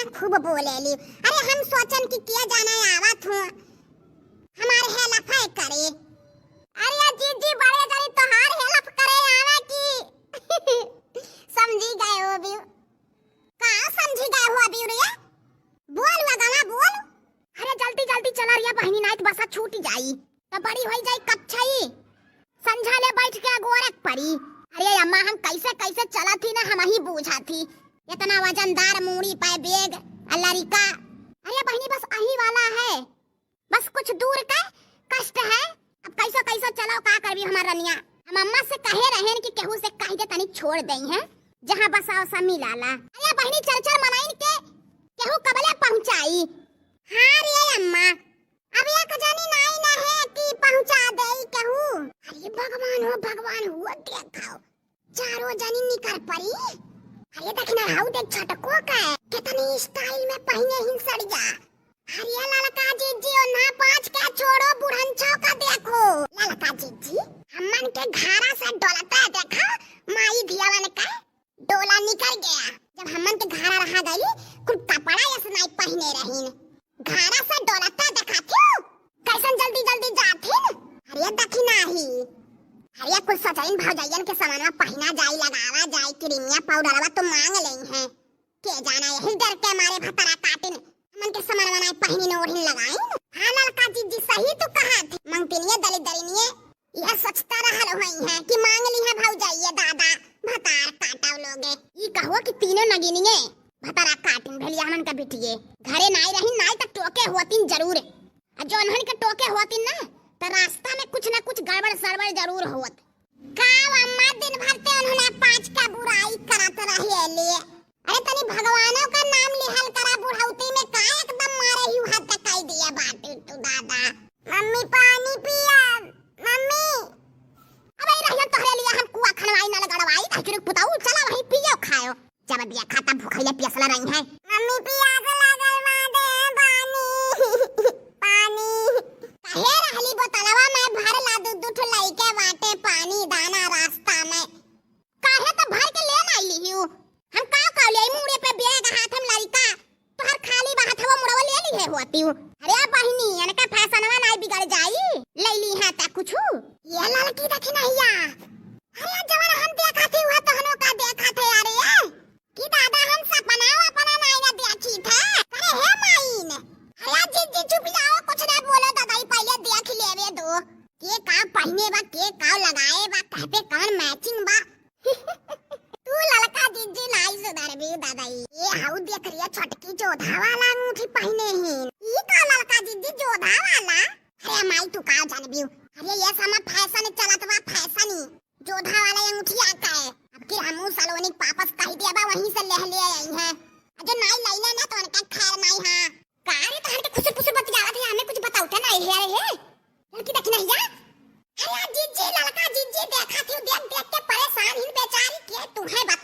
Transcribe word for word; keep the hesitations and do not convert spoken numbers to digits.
खूब बोलेली। अरे हम सोचन कि के जाने आवत हो, हमार help करे। अरे जीजी, बड़े जनी तोहार help करे आवे कि समझी गए हो बिउ। का समझी गए हो बिउ रे? बोल वगवा बोल। अरे जल्दी जल्दी चला रिया बहिनी, नाहीं त बसा छूट जाई। त बड़ी होई जाई कच्छई। संझा ले बैठ के अगोरे के परी। अरे अम्मा, हम कैसे कैसे चलत ही ना, हमही बूझत ही। इतना वजनदार मूड़ी पे bag, आ लड़िका। अरे बहिनी, बस अही वाला है, बस कुछ दूर का कष्ट है। अब कैसो कैसो चलो, का करबी हमार रनिया। हम अम्मा से कहे रहेन कि केहू से कहि दे तनी छोड़ देइहैं, जहाँ बसा उसा मिलाला। अरे बहिनी, चर चर मनइन के केहू कबले पहुँचाई। हाँ रे अम्मा, अब एक जनी नाई न है कि पहुँचा देई केहू। अरे भगवान हो भगवान हो, देखाओ चारों जनी निकर परी। अरे देखी ना, हऊ देख छोटको का कितनी style में पहिने हिन सड़िया। अरे ललका जीजी, ओन्हा पाँच के छोड़ो, बुढ़न छौ का देखो। ललका जीजी, हमन के घारा से डोलता देखा, माई धियावन का डोला निकर गया। जब हमन के घारा रहा गई, कुल कपड़ा यस नाई पहिने रहीन। घारा से डोलता देखा थू, कैसन जल्दी जल्दी जाथिन। अरे देखी नाही, अरे कुल सोचइन भौजैयन के सामानवा पहिना जाई, लगावा जाई, क्रीमिया पाउडरवा तो मांग लेइहैं। के जाना यही डर के मारे भतरा काटिन, हमन के सामानवा नाई पहिनिन ओढ़िन लगाइन। हाँ ललका जीजी, सही तू कहत, मंगतिनिये दलिदरिनिये यह सोचता रहल होइहैं कि मांग लिहैं भौजैये दादा, भतार काटव लोगे। ई कहो कि तीनों नगिनिये भतरा काटिन भेलिया हमन का बिटिये। घरे नाई रही नाई त टोके होतिन जरूर। आ जो उन्हन के टोके होतिन ना, त रास्ता में कुछ ना कुछ गड़बड़ सड़बड़ जरूर होत। का अम्मा, दिन भर ते उन्हन पाँच का बुराई करत रहेली। अरे तनी भगवानों का नाम लिहल करा, बुढ़ौती में का एकदम मारे ही हद कई दिया बाटे तू दादा। मम्मी पानी पिया, मम्मी। अब आई रहिया तोहरे लिए हम कुआ खनवाई नल गड़वाई, तहचुरुक पुताऊ, चला वहीं पियो खायो। जब देखा तब भूखले पियसला रही है। मम्मी पियास लागल बा, दे पानी, पानी। कहे रहली बोतलवा में भर ला, दू दू ठो लइके बाटे पानी दाना रास्ता में। काहे त भर के ले नाई लिहिउ? हम का का ले मुड़े पे बैग हाथ में लड़िका, तोहर खाली बा हथवा मुड़वा ले लिहे होतिउ। अरे बहिनी, इनका फैसनवा नाई बिगड़ जाई, ले लिहे त कुछु। ये ललकी देखी नहिया, अरे जवन हम देखा थी वह तोहनो का देखा थे। अरे कि दादा हम सपना वपना नाई ना देखी थे। अरे हे माइन, अरे जीजी चुप जाओ, कुछ ना बोलो दादा, ई पहले देख लेवे दो। के का पहिने बा, के का लगाए बा, कह पे कौन matching बा। तू ललका जीजी नाई सुधरबी दादा। ये हाउ देख रिया छोटकी जोधा वाला अंगूठी पहिने ही। ई का ललका जीजी जोधा वाला? अरे माई तू का जानबी? अरे ये समय फैशन चलत बा, फैशन ही। जोधा वाला अंगूठिया का है। अब की हमू सलोनी के पापस कह दिया बा, वहीं से ले ले आई हैं। जो नाई लइले ना तो उनका खैर नाई। हाँ का रे, तहन के खुसुर फुसुर बतियावत है, हमें कुछ बताउते नाई है रे। लड़की देखी नहीं जा। अरे जीजी, ललका जीजी देखा थी, देख देख के परेशान हिन बेचारी के, तुम्हें बता